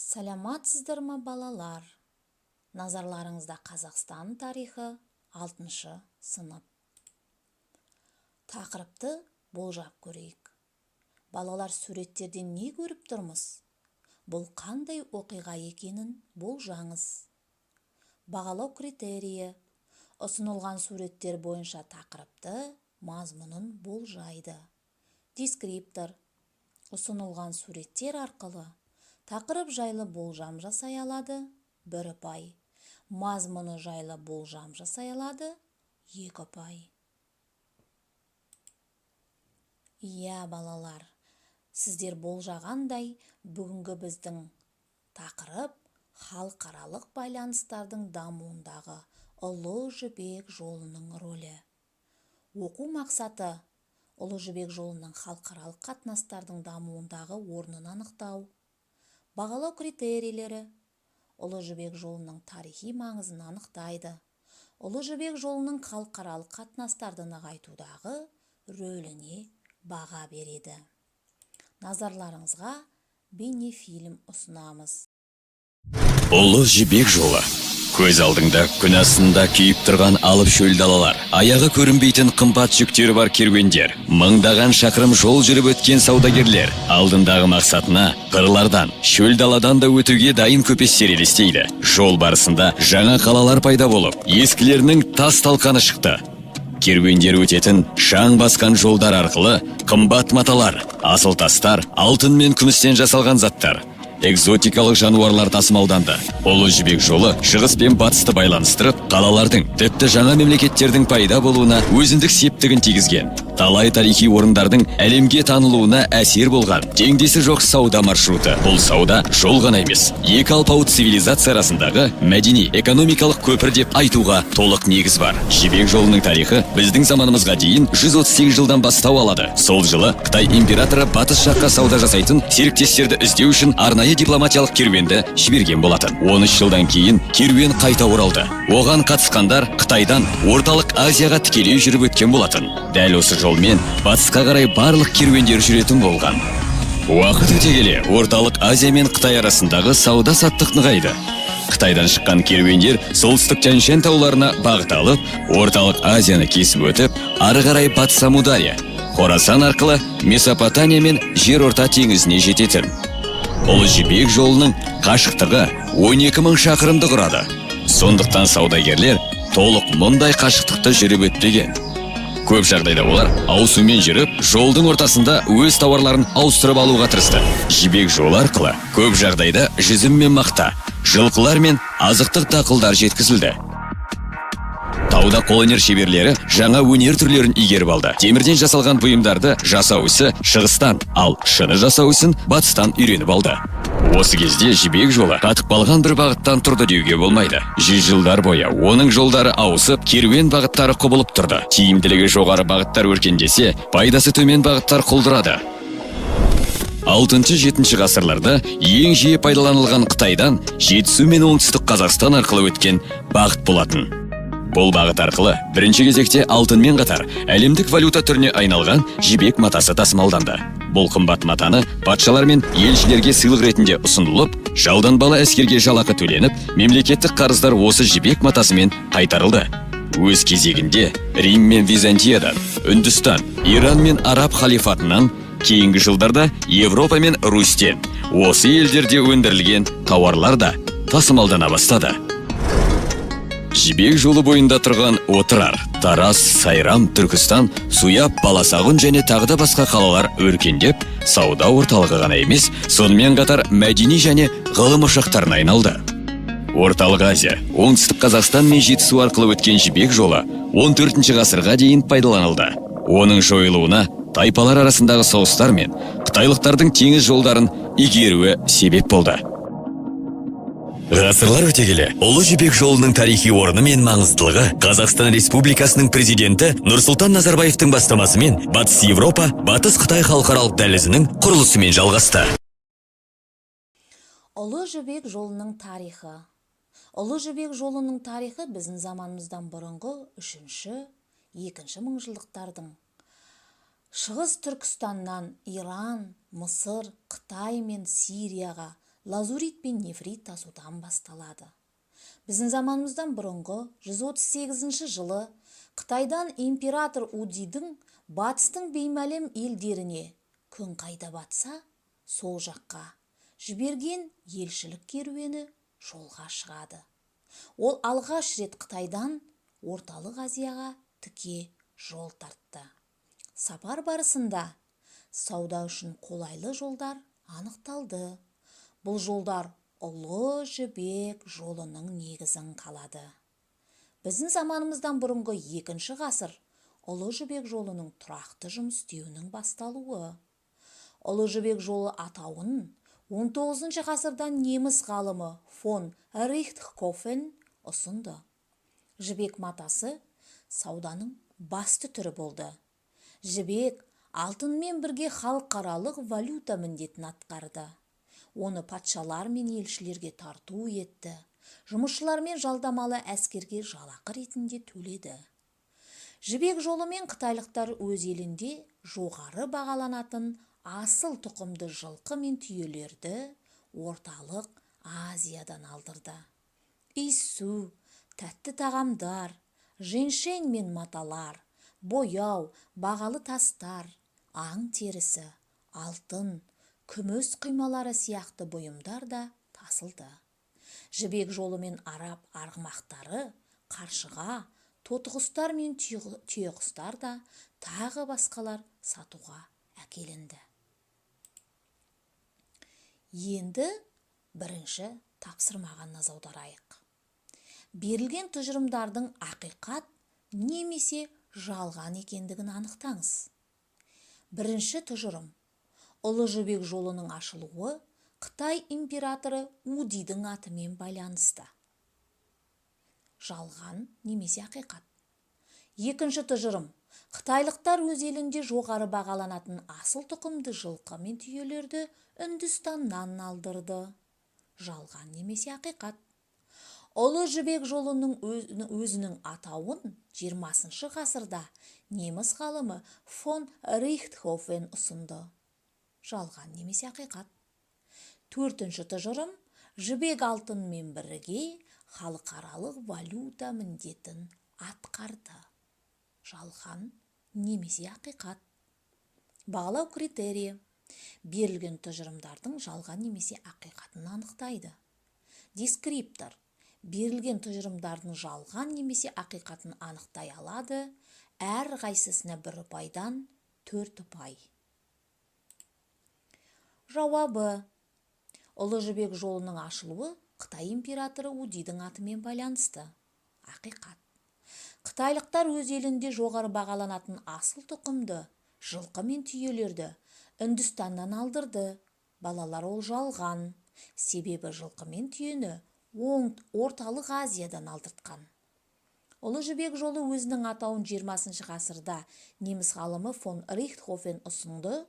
Саламатсыздар ма, балалар? Назарларыңызда Қазақстан тарихы, 6 сынып. Тақырыпты болжап көрейік. Балалар, суреттерден не көріп тұрмыз? Бұл қандай оқиға екенін болжаңыз. Бағалау критерийі: ұсынылған суреттер бойынша тақырыпты мазмұнын болжайды. Дескриптор: ұсынылған суреттер арқылы тақырып жайлы болжам жасай алады, 1 ұпай. Мазмұны жайлы болжам жасай алады, 2 ұпай. Иә, балалар, сіздер болжағандай, бүгінгі біздің тақырып халықаралық байланыстардың дамуындағы Ұлы Жібек жолының рөлі. Оқу мақсаты: Ұлы Жібек жолының халықаралық қатынастардың дамуындағы орнын анықтау. Бағалау критерийлері: Ұлы Жібек жолының тарихи маңызын анықтайды. Ұлы Жібек жолының халықаралық қатынастарды нығайтудағы рөліне баға береді. Назарларыңызға бейнефильм ұсынамыз. Ұлы Жібек жолы. Көз алдыңда күн астында күйіп тұрған алып шөл далалар, аяғы көрінбейтін қымбат жүктері бар керуендер, мыңдаған шақырым жол жүріп өткен саудагерлер, алдындағы мақсатына қырлардан, шөл даладан да өтуге дайын көпестер елестейді. Жол барысында жаңа қалалар пайда болып, ескілерінің тас талқаны шықты. Керуендер өтетін шаң басқан жолдар арқылы қымбат маталар, асыл тастар, алтын мен күмістен жасалған заттар, экзотикалық жануарлар тасымалданды. Ұлы Жібек жолы шығыс пен батысты байланыстырып, қалалардың, тіпті жаңа мемлекеттердің пайда болуына өзіндік септігін тигізген. Талай тарихи орындардың әлемге танылуына әсер болған теңдесі жоқ сауда маршруты. Бұл сауда жол ғана емес, екі алпауыт цивилизация арасындағы мәдени, экономикалық көпір деп айтуға толық негіз бар. Жібек жолының тарихы біздің заманымызға дейін 138 жылдан бастау алады. Сол жылы Қытай императоры батыс жаққа сауда жасайтын серіктестерді іздеу үшін арнайы дипломатиялық керуенді жіберген болатын. 13 жылдан кейін керуен қайта оралды. Оған қатысқандар Қытайдан Орталық Азияға тікелей жүріп өткен болатын. Дәл осы жолмен батысқа қарай барлық керуендер жүретін болған. Уақыт өте келе Орталық Азия мен Қытай арасындағы сауда саттық нығайды. Қытайдан шыққан керуендер солтүстік Тянь-Шань тауларына бағыт алып, Орталық Азияны кесіп өтіп, ары қарай Батыс Амудария, Хорасан арқылы Месопотамия мен Жерорта теңізіне жететін. Ұлы Жібек жолының қашықтығы 12 мың шақырымды құрады. Сондықтан саудагерлер толық мұндай қашықтықты жүріп өтпеген. Көп жағдайда олар ауысумен жүріп, жолдың ортасында өз тауарларын ауыстырып алуға тырысты. Жібек жолы арқылы көп жағдайда жүзім мен мақта, жылқылар мен азықтық дақылдар жеткізілді. Тауда қолөнер шеберлері жаңа өнер түрлерін игеріп алды. Темірден жасалған бұйымдарды жасау ісі шығыстан, ал шыны жасау ісін батыстан үйреніп алды. Осы кезде Жібек жолы қатып қалған бір бағыттан тұрды деуге болмайды. Жүз жылдар бойы оның жолдары ауысып, керуен бағыттары құбылып тұрды. Тиімділігі жоғары бағыттар өркендесе, пайдасы төмен бағыттар құлдырады. 6-7 ғасырларда ең жиі пайдаланылған Қытайдан Жетісу мен Оңтүстік Қазақстан арқылы өткен бағыт болатын. Бұл бағыт арқылы бірінші кезекте алтынмен қатар әлемдік валюта түріне айналған жібек матасы тасымалданды. Бұл қымбат матаны патшалар мен елшілерге сыйлық ретінде ұсынылып, жалданбалы әскерге жалақы төленіп, мемлекеттік қарыздар осы жібек матасымен қайтарылды. Өз кезегінде Рим мен Византиядан, Үндістан, Иран мен Араб халифатынан, кейінгі жылдарда Европа мен Русьтен осы елдерде өндірілген тауарлар да тасымалдана бастады. Жібек жолы бойында тұрған Отырар, Тараз, Сайрам, Түркістан, Суяб, Баласағұн және тағы да басқа қалалар өркендеп, сауда орталығы ғана емес, сонымен қатар мәдени және ғылым ошақтарына айналды. Орталық Азия, Оңтүстік Қазақстан мен Жетісу арқылы өткен Жібек жолы 14 ғасырға дейін пайдаланылды. Оның жойылуына тайпалар арасындағы соғыстар мен қытайлықтардың теңіз жолдарын игеруі себеп болды. Ғасырлар өте келе Ұлы Жібек жолының тарихи орны мен маңыздылығы Қазақстан Республикасының президенті Нұрсұлтан Назарбаевтың бастамасымен Батыс Европа, Батыс Қытай халықаралық дәлізінің құрылысымен жалғасты. Ұлы Жібек жолының тарихы. Ұлы Жібек жолының тарихы біздің заманымыздан бұрынғы үшінші, екінші мыңжылдықтардың Шығыс Түркістаннан Иран, Мысыр, Қытай мен Сирияға лазурит пен нефрит тасудан басталады. Біздің заманымыздан бұрынғы 138 жылы Қытайдан император Удидің батыстың беймәлім елдеріне, күн қайда батса, сол жаққа жіберген елшілік керуені жолға шығады. Ол алғаш рет Қытайдан Орталық Азияға тіке жол тартты. Сапар барысында сауда үшін қолайлы жолдар анықталды. Бұл жолдар Ұлы Жібек жолының негізін қалады. Біздің заманымыздан бұрынғы екінші ғасыр — Ұлы Жібек жолының тұрақты жұмыс істеуінің басталуы. Ұлы Жібек жолы атауын 19 ғасырда неміс ғалымы фон Рихтхофен ұсынды. Жібек матасы сауданың басты түрі болды. Жібек алтынмен бірге халықаралық валюта міндетін атқарды. Оны патшалар мен елшілерге тарту етті, жұмысшылар мен жалдамалы әскерге жалақы ретінде төледі. Жібек жолымен қытайлықтар өз елінде жоғары бағаланатын асыл тұқымды жылқы мен түйелерді Орталық Азиядан алдырды. Иіссу, тәтті тағамдар, женьшень мен маталар, бояу, бағалы тастар, аң терісі, алтын, күміс құймалары сияқты бұйымдар да тасылды. Жібек жолымен араб арғымақтары, қаршыға, тотықұстар мен түйеқұстар да, тағы басқалар сатуға әкелінді. Енді бірінші тапсырмаға назар аударайық. Берілген тұжырымдардың ақиқат немесе жалған екендігін анықтаңыз. Бірінші тұжырым: Ұлы Жібек жолының ашылуы Қытай императоры Удидің атымен байланысты. Жалған немесе ақиқат? Екінші тұжырым: қытайлықтар өз елінде жоғары бағаланатын асыл тұқымды жылқы мен түйелерді Үндістаннан алдырды. Жалған немесе ақиқат? Ұлы Жібек жолының өзінің атауын 20 ғасырда неміс ғалымы фон Рихтхофен ұсынды. Жалған немесе ақиқат? Төртінші тұжырым: жібек алтынмен бірге халықаралық валюта міндетін атқарды. Жалған немесе ақиқат? Бағалау критерийі: берілген тұжырымдардың жалған немесе ақиқатын анықтайды. Дескриптор: берілген тұжырымдардың жалған немесе ақиқатын анықтай алады. Әрқайсысына бір ұпайдан, төрт ұпай. Жауабы: Ұлы Жібек жолының ашылуы Қытай императоры Удидің атымен байланысты. Ақиқат. Қытайлықтар өз елінде жоғары бағаланатын асыл тұқымды жылқы мен түйелерді Үндістаннан алдырды. Балалар, ол жалған, себебі жылқы мен түйені Орталық Азиядан алдыртқан. Ұлы Жібек жолы өзінің атауын 20 ғасырда неміс ғалымы фон Рихтхофен ұсынды.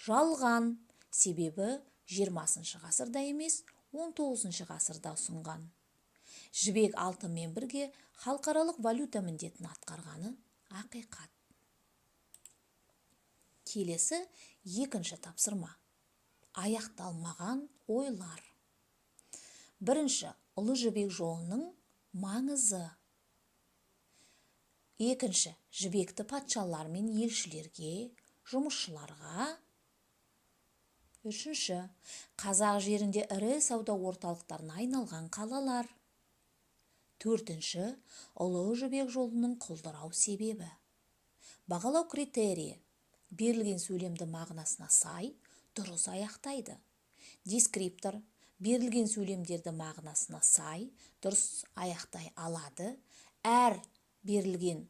Жалған, себебі 20 ғасырда емес, 19 ғасырда ұсынған. Жібек алтынмен бірге халықаралық валюта міндетін атқарғаны ақиқат. Келесі екінші тапсырма: аяқталмаған ойлар. Бірінші: Ұлы Жібек жолының маңызы. Екінші: жібекті патшалар мен елшілерге, жұмысшыларға. Үшінші: қазақ жерінде ірі сауда орталықтарына айналған қалалар. Төртінші: Ұлы Жібек жолының құлдырау себебі. Бағалау критерийі: берілген сөйлемді мағынасына сай дұрыс аяқтайды. Дескриптор: берілген сөйлемдерді мағынасына сай дұрыс аяқтай алады. Әр берілген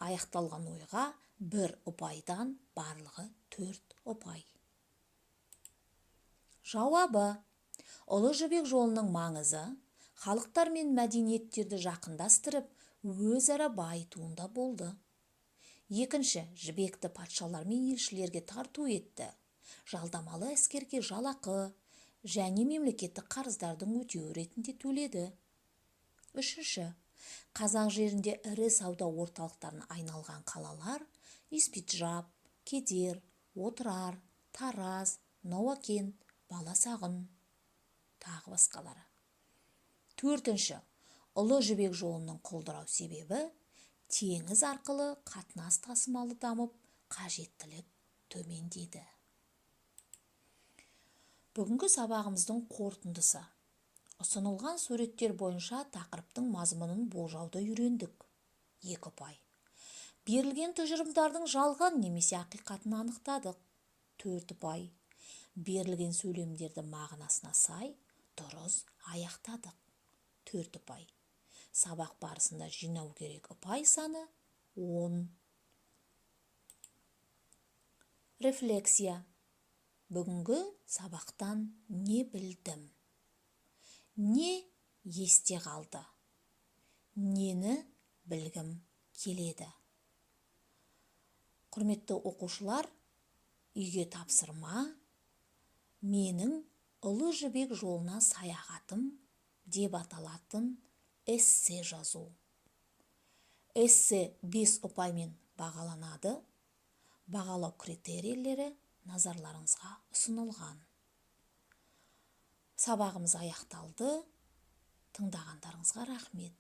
аяқталған ойға бір ұпайдан, барлығы төрт ұпай. Жауабы: Ұлы Жібек жолының маңызы халықтар мен мәдениеттерді жақындастырып, өзара байытуында болды. Екінші: жібекті патшалар мен елшілерге тарту етті, жалдамалы әскерге жалақы және мемлекеттік қарыздардың өтеуі ретінде төледі. Үшінші: қазақ жерінде ірі сауда орталықтарына айналған қалалар: Испиджаб, Кедер, Отырар, Тараз, Науакент, Баласағұн, тағы Тағы басқалары. Төртінші, Ұлы Жібек жолының құлдырау себебі: теңіз арқылы қатынас тасымалы дамып, қажеттілік төмендеді. Бүгінгі сабағымыздың қорытындысы: ұсынылған суреттер бойынша тақырыптың мазмұнын болжауды үйрендік, 2 ұпай. Берілген тұжырымдардың жалған немесе ақиқатын анықтадық, 4 ұпай. Берілген сөйлемдерді мағынасына сай дұрыс аяқтадық, 4 ұпай. Сабақ барысында жинау керек ұпай саны 10. Рефлексия. Бүгінгі сабақтан не білдім? Не есте қалды? Нені білгім келеді? Құрметті оқушылар, үйге тапсырма: «Менің Ұлы Жібек жолына саяхатым» деп аталатын эссе жазу. Эссе 5 ұпаймен бағаланады. Бағалау критерийлері назарларыңызға ұсынылған. Сабағымыз аяқталды. Тыңдағандарыңызға рахмет.